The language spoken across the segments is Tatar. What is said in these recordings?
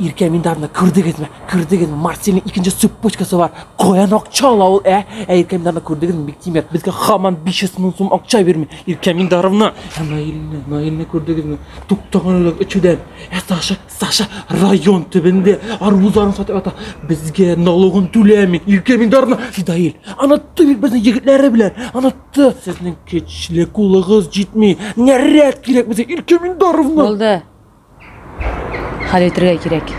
Иркә Миндаровна, күрдегезме? Күрдегезме? Марсельнең икенче цепочкасы бар. Каян акча ала ул, ә? Ә Иркә Миндаровна, күрдегезме? Биктимер безгә һаман 500 мең сум акча бирми. Иркә Миндаровна, ә Наилне, Наилне күрдегезме? Туктаган элек эчүдән. Ә Саша, Саша район төбендә арбузларын сатып ята. Безгә налогын түләми. Иркә Миндаровна, Фидаил, онытты бит безне егетләре белән. Онытты. Сезнең көчле кулыгыз җитми. Нәрәт кирәк безгә, Иркә Миндаровна. Булды. Хәл итәргә кирәк.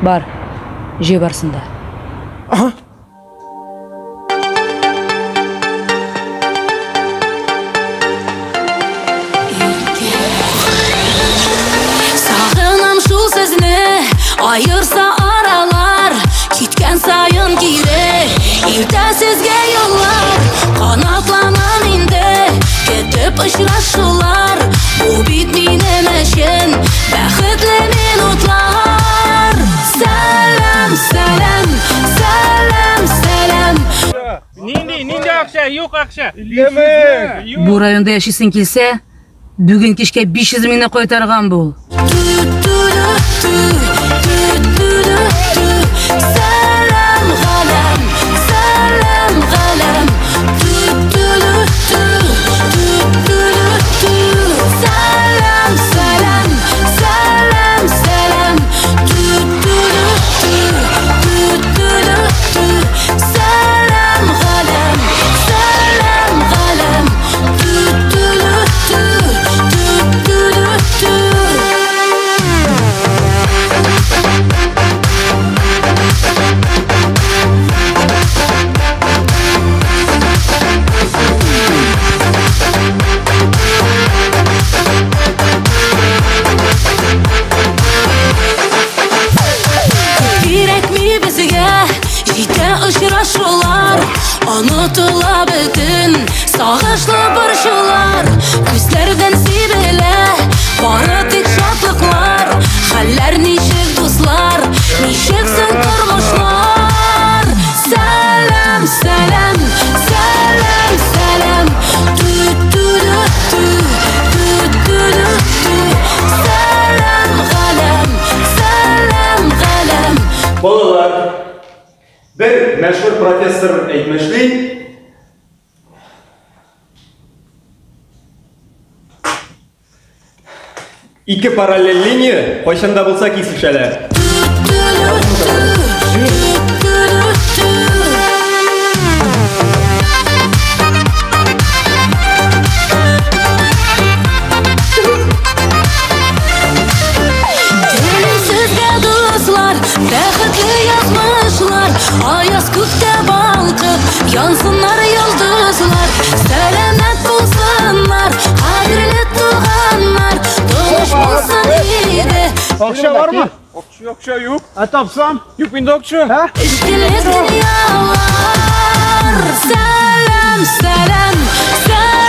Бар, җый барсын да. Ага. Сагынам шул сезне, аерса аралар, киткән саен кире, илтә сезгә юллар. Канатланам инде, көтеп очрашулар, бу бит минем өчен бәхетле минутлар. Сәлам, сәлам, сәлам, сәлам. Нинди, нинди акча? Юк акча. Бу районда яшисең килсә, бүген кичкә 500 меңне кайтарган бул. Сәлам, галәм, сәлам, галәм. Сәлам, сәлам, сәлам, сәлам. Сәлам, галәм, сәлам, галәм. Кирәкми безгә җитә очрашулар, онытыла бөтен сагышлы борчулар. Күзләрдән сибелә бары тик шатлыклар. Хәлләр ничек, дуслар, ничек соң тормышлар? Сәлам, сәлам, сәлам, сәлам. Сәлам, галәм, сәлам, галәм. Балалар, бер мәшһүр профессор әйтмешли, ике параллель линия кайчан да булса кисешәләр. Телим сезгә, дуслар, бәхетле язмышлар, аяз күктә балкып янсыннар йолдызлар, сәламәт булсыннар, кадерле туганнар, тыныч булсын иде. Акча бармы? Акча юк. Ә тапсам? Юк инде акча. Ә? Эчкелек дөньялар. Сәлам, сәлам, сәлам.